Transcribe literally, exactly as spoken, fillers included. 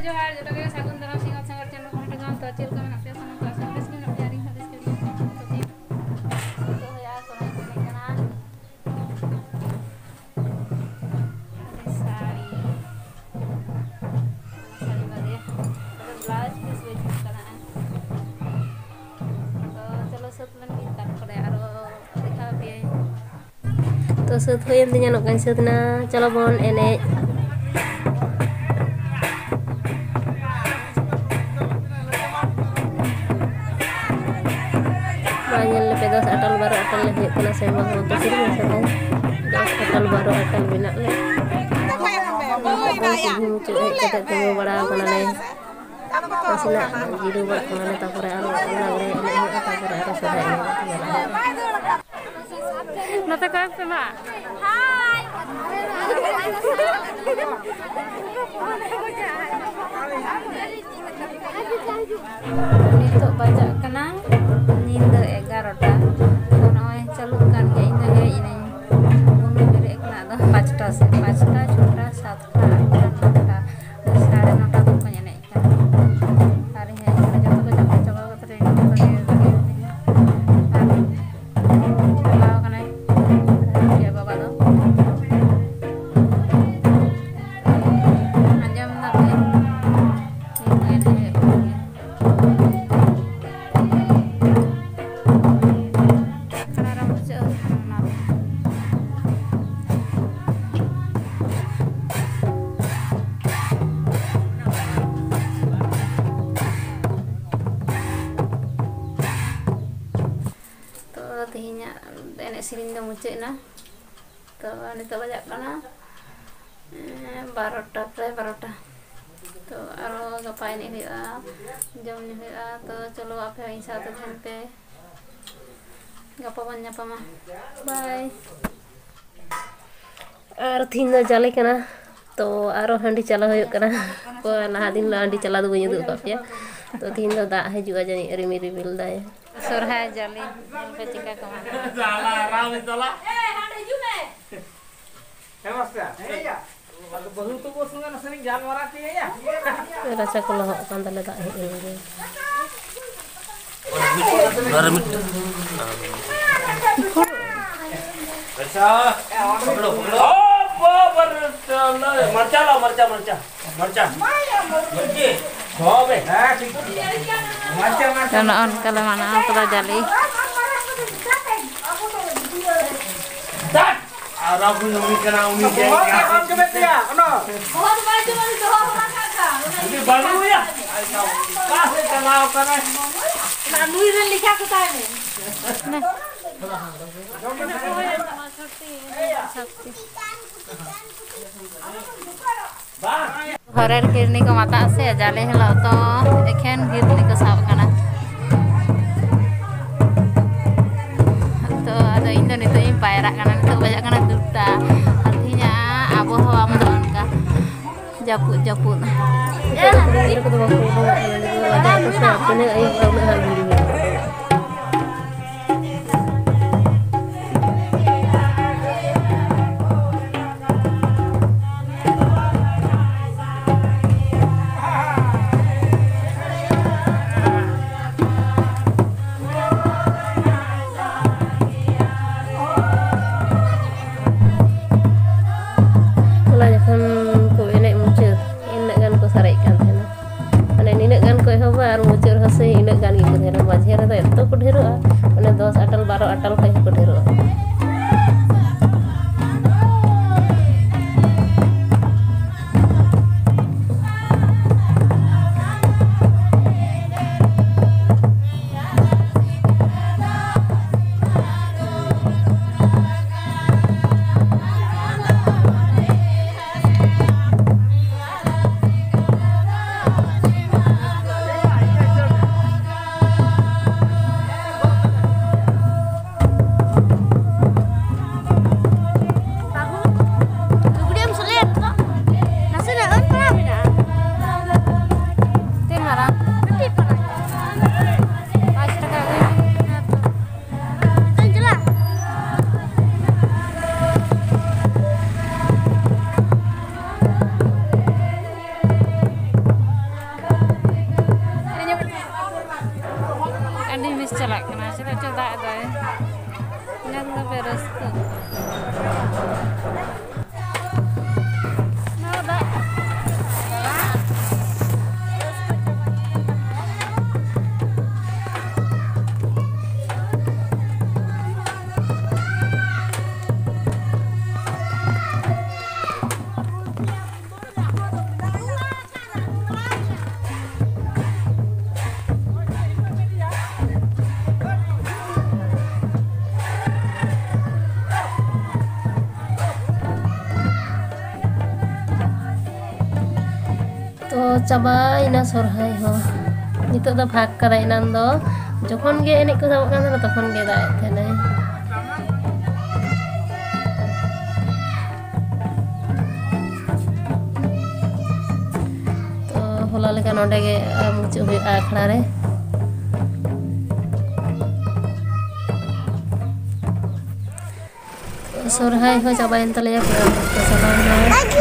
ᱡᱚᱦᱟᱨ, ᱡᱚᱛᱚ ᱜᱮ ᱥᱟᱹᱜᱩᱱ ᱫᱟᱨᱟᱢ ᱥᱤᱧᱚᱛ ᱥᱟᱸᱜᱷᱟᱨ channel ᱯᱟᱦᱴᱟ ᱠᱷᱚᱱ᱾ ᱛᱚ ᱪᱮᱫ ᱞᱮᱠᱟ ᱢᱮᱱᱟᱜ ᱯᱮᱭᱟ ᱥᱟᱱᱟᱢ ᱠᱚ? ᱟᱥᱟ ᱠᱚᱨᱮ ᱵᱮᱥ ᱜᱮ ᱢᱮᱱᱟᱜ ᱯᱮᱭᱟ, ᱟᱹᱞᱤᱧ ᱦᱚᱸ ᱵᱮᱥ ᱜᱮ ᱢᱮᱱᱟᱜ ᱞᱤᱧᱟ᱾ ᱛᱚ ᱛᱮᱦᱮᱧ ᱱᱤᱛᱚᱜ ᱦᱩᱭᱩᱜᱼᱟ ᱥᱚᱨᱦᱟᱭ ᱠᱚ ᱮᱱᱮᱡ ᱠᱟᱱᱟ᱾ ᱟᱹᱰᱤ ᱥᱟᱹᱲᱤ, ᱥᱟᱹᱲᱤ ᱵᱟᱸᱫᱮ, ᱟᱫᱚ blouse piece ᱵᱟᱹᱧ ᱡᱩᱛ ᱠᱟᱱᱟ᱾ ᱛᱚ ᱪᱚᱞᱚ ᱥᱟᱹᱛ ᱞᱮᱱ ᱜᱤᱧ, ᱛᱟᱨᱯᱚᱨᱮ ᱟᱨᱚ ᱫᱮᱠᱷᱟᱣ ᱟᱯᱮᱭᱟᱹᱧ᱾ ᱛᱚ ᱥᱟᱹᱛ ᱦᱩᱭᱮᱱ ᱛᱤᱧᱟ, ᱱᱚᱝᱠᱟᱧ ᱥᱟᱹᱛ ᱮᱱᱟ᱾ ᱪᱚᱞᱚ ᱵᱚᱱ ᱮᱱᱮᱡ᱾ ᱢᱟ ᱧᱮᱞ ᱞᱮᱯᱮ, ᱫᱚᱥ ᱟᱴᱟᱞ ᱵᱟᱨᱚ ᱟᱴᱟᱞ ᱞᱮ ᱦᱩᱭᱩᱜ ᱠᱟᱱᱟ ᱥᱮ ᱵᱟᱝ? ᱛᱚ ᱥᱮᱨᱮᱧ ᱢᱮᱥᱮ ᱛᱟᱭ᱾ ᱫᱚᱥ ᱟᱴᱟᱞ ᱵᱟᱨᱚ ᱟᱴᱟᱞ ᱢᱮᱱᱟᱜ ᱞᱮ᱾ ᱟᱨ ᱠᱩᱞᱦᱤ ᱢᱩᱪᱟᱹᱫ ᱦᱮᱡ ᱠᱟᱛᱮ ᱛᱤᱸᱜᱩ ᱵᱟᱲᱟ ᱟᱠᱟᱱᱟᱞᱮ᱾ ᱱᱟᱥᱮᱱᱟᱜ ᱡᱤᱨᱟᱹᱣ ᱵᱟᱲᱟᱜ ᱠᱟᱱᱟᱞᱮ, ᱛᱟᱨᱯᱚᱨᱮ ᱟᱨᱚ ᱞᱟᱜᱽᱲᱮ ᱮᱱᱮᱡ ᱦᱩᱭᱩᱜᱼᱟ, ᱛᱟᱨᱯᱚᱨᱮ ᱟᱨᱚ ᱥᱚᱨᱦᱟᱭ ᱮᱱᱮᱡ ᱪᱟᱞᱟᱜ ᱦᱩᱭᱩᱜᱼᱟ᱾ ᱱᱚᱛᱮ ᱠᱚᱭᱚᱜ ᱯᱮ ᱢᱟ᱾ ᱱᱤᱛᱚᱜ ᱵᱟᱡᱟᱜ ᱠᱟᱱᱟ ᱧᱤᱫᱟᱹ ᱮᱜᱟᱨᱚᱴᱟ᱾ ᱛᱚ ᱱᱚᱜᱼᱚᱭ ᱪᱟᱹᱞᱩᱜ ᱠᱟᱱ ᱜᱮᱭᱟ, ᱤᱧ ᱫᱚ ᱦᱮᱡ ᱮᱱᱟᱹᱧ᱾ ᱵᱮᱨᱮᱫ ᱠᱟᱱᱟ ᱟᱫᱚ ᱯᱟᱸᱪᱴᱟ ᱥᱮᱫ, ᱯᱟᱸᱪᱴᱟ, ᱪᱷᱚᱴᱟ, ᱥᱟᱛᱴᱟ, ᱟᱴᱴᱟ, ᱱᱚᱴᱟ, ᱫᱚᱥ, ᱥᱟᱲᱮ ᱱᱚᱴᱟ ᱫᱚᱠᱚ ᱮᱱᱮᱡ ᱠᱟᱱᱟ᱾ ᱟᱨ ᱤᱧ ᱦᱮᱡ ᱠᱟᱱᱟ, ᱡᱚᱛᱚ ᱠᱚ ᱡᱚᱢ ᱪᱟᱵᱟ ᱠᱟᱛᱮ ᱤᱧ ᱫᱚ ᱵᱟᱹᱜᱤ ᱵᱟᱹᱜᱤ ᱢᱤᱱᱟᱹᱧᱟ᱾ ᱟᱨ ᱪᱟᱞᱟᱣ ᱠᱟᱱᱟᱭ ᱵᱟᱵᱟ ᱫᱚ᱾ ᱟᱸᱡᱚᱢ ᱫᱟᱯᱮ? ᱱᱤᱛ ᱮᱱᱮᱡ ᱦᱩᱭᱩᱜ ᱠᱟᱱ ᱜᱮᱭᱟ᱾ ᱠᱟᱱᱟ ᱨᱮ ᱢᱩᱪᱟᱹᱫ ᱦᱩᱭ ᱠᱟᱱᱟ ᱚᱱᱟ ᱨᱮ᱾ ᱛᱚ ᱛᱮᱦᱮᱧᱟᱜ ᱮᱱᱮᱡ ᱥᱮᱨᱮᱧ ᱫᱚ ᱢᱩᱪᱟᱹᱫ ᱮᱱᱟ᱾ ᱛᱚ ᱱᱤᱛᱚᱜ ᱵᱟᱡᱟᱜ ᱠᱟᱱᱟ, ᱮᱸ, ᱵᱟᱨᱚᱴᱟ, ᱯᱨᱟᱭ ᱵᱟᱨᱚᱴᱟ᱾ ᱛᱚ ᱟᱨᱚ ᱜᱟᱯᱟ ᱮᱱᱮᱡ ᱦᱩᱭᱩᱜᱼᱟ, ᱡᱚᱢ ᱧᱩ ᱦᱩᱭᱩᱜᱼᱟ᱾ ᱛᱚ ᱪᱚᱞᱚ ᱟᱯᱮ ᱦᱚᱸ ᱤᱧ ᱥᱟᱶᱛᱮ ᱛᱟᱦᱮᱱ ᱯᱮ, ᱜᱟᱯᱟ ᱵᱚᱱ ᱧᱟᱯᱟᱢᱟ᱾ ᱵᱟᱭ᱾ ᱟᱨ ᱛᱤᱦᱤᱧ ᱫᱚ ᱡᱟᱞᱮ ᱠᱟᱱᱟ, ᱛᱚ ᱟᱨᱚ ᱦᱟᱺᱰᱤ ᱪᱟᱞᱟᱣ ᱦᱩᱭᱩᱜ ᱠᱟᱱᱟ᱾ ᱛᱚ ᱞᱟᱦᱟ ᱫᱤᱱ ᱫᱚ ᱦᱟᱺᱰᱤ ᱪᱟᱞᱟᱣ ᱫᱚ ᱵᱟᱹᱧ ᱩᱫᱩᱜ ᱟᱠᱟᱫ ᱯᱮᱭᱟ᱾ ᱛᱚ ᱛᱤᱦᱤᱧ ᱫᱚ ᱫᱟᱜ ᱦᱤᱡᱩᱜᱼᱟ ᱡᱟᱹᱱᱤᱡ, ᱨᱤᱢᱤᱞ ᱨᱤᱢᱤᱞ ᱫᱟᱭ᱾ ᱥᱚᱨᱦᱟᱭ ᱡᱟᱞᱮ ᱧᱮᱞ ᱯᱮ ᱪᱮᱠᱟ ᱠᱚ ᱢᱟᱱᱟᱣᱟ᱾ ᱦᱮᱸ ᱢᱟᱥᱴᱟᱨ, ᱦᱮᱸ ᱭᱟ᱾ ᱟᱫᱚ ᱵᱟᱹᱦᱩ ᱛᱟᱠᱚ ᱥᱚᱸᱜᱮ ᱱᱟᱥᱮᱱᱟᱜ ᱜᱟᱞᱢᱟᱨᱟᱣ ᱠᱮᱭᱟ ᱭᱟ᱾ ᱨᱟᱪᱟ ᱠᱚ ᱞᱚᱦᱚᱫ ᱠᱟᱱ ᱛᱟᱞᱮ, ᱫᱟᱜ ᱦᱮᱡ ᱮᱱ ᱜᱮ᱾ ᱚᱱᱟ ᱨᱮ ᱢᱤᱫ ᱟᱪᱪᱷᱟ, ᱯᱚᱠᱲᱚ, ᱯᱚᱠᱲᱚ᱾ ᱚ, ᱵᱟᱵᱟ ᱨᱮ, ᱢᱟᱨᱪᱟ ᱞᱟᱣ, ᱢᱟᱨᱪᱟ, ᱢᱟᱨᱪᱟ, ᱢᱟᱨᱪᱟ᱾ ᱢᱟᱨᱪᱟ᱾ ᱢᱟᱨᱪᱟ᱾ ᱦᱚᱸ ᱵᱮ᱾ ᱛᱚ, ᱱᱚᱜᱼᱚ ᱱᱚᱝᱠᱟ ᱞᱮ ᱢᱟᱱᱟᱣ ᱠᱟᱫᱟ ᱡᱟᱞᱮ᱾ ᱫᱟᱜ! ᱟᱨ ᱟᱵᱚ ᱩᱱᱤ ᱠᱟᱱᱟ, ᱩᱱᱤ ᱜᱮ᱾ ᱩᱱᱤ ᱵᱟᱹᱱᱩᱭᱟ᱾ ᱚᱠᱟ ᱥᱮᱫ ᱪᱟᱞᱟᱣ ᱠᱟᱱᱟᱭ? ᱱᱩᱭ ᱨᱮᱱ ᱞᱮᱠᱷᱟ ᱠᱚᱛᱟᱭ ᱢᱮ᱾ ᱵᱟᱝ᱾ ᱜᱷᱚᱨᱮᱨ ᱜᱷᱤᱨᱱᱤ ᱠᱚ ᱢᱟᱛᱟᱜ ᱥᱮ, ᱡᱟᱞᱮ ᱦᱤᱞᱳᱜ ᱫᱚ ᱮᱠᱷᱮᱱ ᱜᱷᱤᱨᱱᱤ ᱠᱚ ᱥᱟᱵ ᱠᱟᱱᱟ᱾ ᱛᱚ ᱟᱫᱚ ᱤᱧ ᱫᱚ ᱱᱤᱛᱚᱜ ᱤᱧ ᱯᱟᱭᱨᱟᱜ ᱠᱟᱱᱟ, ᱱᱤᱛᱚᱜ ᱵᱟᱡᱟᱜ ᱠᱟᱱᱟ ᱫᱩᱴᱟ᱾ ᱟᱨ ᱛᱮᱦᱮᱧᱟᱜ ᱟᱵᱚᱦᱟᱣᱟ ᱫᱚ ᱚᱱᱠᱟ ᱡᱟᱹᱯᱩᱫ ᱡᱟᱹᱯᱩᱫ᱾ ᱱᱤᱛᱚᱜ ᱫᱚ ᱠᱩᱲᱤ ᱜᱤᱫᱽᱨᱟᱹ ᱠᱚᱫᱚ ᱵᱟᱠᱚ ᱩᱰᱩᱝᱚᱜ ᱠᱟᱱᱟ, ᱱᱤᱛᱚᱜ ᱫᱚ ᱨᱟᱡᱟ ᱟᱹᱛᱩ ᱥᱮ ᱛᱤᱱᱟᱹᱜ ᱟᱹᱭᱩᱵ ᱩᱱᱟᱹᱜ ᱦᱟᱸᱜ ᱵᱷᱤᱲ ᱜᱮᱭᱟ᱾ ᱚᱱᱟ ᱡᱚᱠᱷᱚᱱ ᱠᱚ ᱮᱱᱮᱡ ᱢᱩᱪᱟᱹᱫ, ᱤᱱᱟᱹᱜ ᱜᱟᱱ ᱠᱚ ᱥᱟᱨᱮᱡ ᱠᱟᱱ ᱛᱟᱦᱮᱱᱟ᱾ ᱢᱟᱱᱮ ᱱᱤᱱᱟᱹᱜ ᱜᱟᱱ ᱠᱚ ᱮᱦᱚᱵᱟ ᱟᱨ ᱢᱩᱪᱟᱹᱫ ᱨᱮᱦᱚᱸ ᱥᱮ ᱤᱱᱟᱹᱜ ᱜᱟᱱ ᱜᱮᱠᱚ ᱰᱷᱮᱨᱚᱜᱼᱟ᱾ ᱢᱟᱡᱷᱮ ᱨᱮᱫᱚ ᱮᱛᱚ ᱠᱚ ᱰᱷᱮᱨᱚᱜᱼᱟ, ᱢᱟᱱᱮ ᱫᱚᱥ ᱟᱴᱟᱞ, ᱵᱟᱨᱚ ᱟᱴᱟᱞ ᱠᱷᱚᱱ ᱦᱚᱸᱠᱚ ᱰᱷᱮᱨᱚᱜᱼᱟ᱾ ᱮᱱᱟᱝ ᱫᱚ ᱯᱮ ᱨᱟᱹᱥᱠᱟᱹ᱾ ᱱᱚᱣᱟ ᱫᱟᱜ᱾ ᱛᱚ ᱪᱟᱵᱟᱭᱮᱱᱟ ᱥᱚᱨᱦᱟᱭ ᱦᱚᱸ᱾ ᱱᱤᱛᱚᱜ ᱫᱚ ᱯᱷᱟᱸᱠ ᱠᱟᱫᱟᱭ, ᱮᱱᱟᱝ ᱫᱚ ᱡᱚᱠᱷᱚᱱ ᱜᱮ ᱮᱱᱮᱡ ᱠᱚ ᱥᱟᱵᱚᱜ ᱠᱟᱱ ᱛᱟᱦᱮᱱᱟ ᱛᱚᱠᱷᱚᱱ ᱜᱮ ᱫᱟᱜ ᱮᱫ ᱛᱟᱦᱮᱱᱟᱭ᱾ ᱛᱚ ᱦᱚᱞᱟ ᱞᱮᱠᱟ ᱱᱚᱰᱮ ᱜᱮ ᱢᱩᱪᱟᱹᱫ ᱦᱩᱭᱩᱜᱼᱟ ᱟᱠᱷᱲᱟ ᱨᱮ᱾ ᱥᱚᱨᱦᱟᱭ ᱦᱚᱸ ᱪᱟᱵᱟᱭᱮᱱ ᱛᱟᱞᱮᱭᱟ, ᱯᱮᱲᱟ ᱦᱚᱲ ᱠᱚ ᱪᱟᱞᱟᱣ ᱮᱱᱟ᱾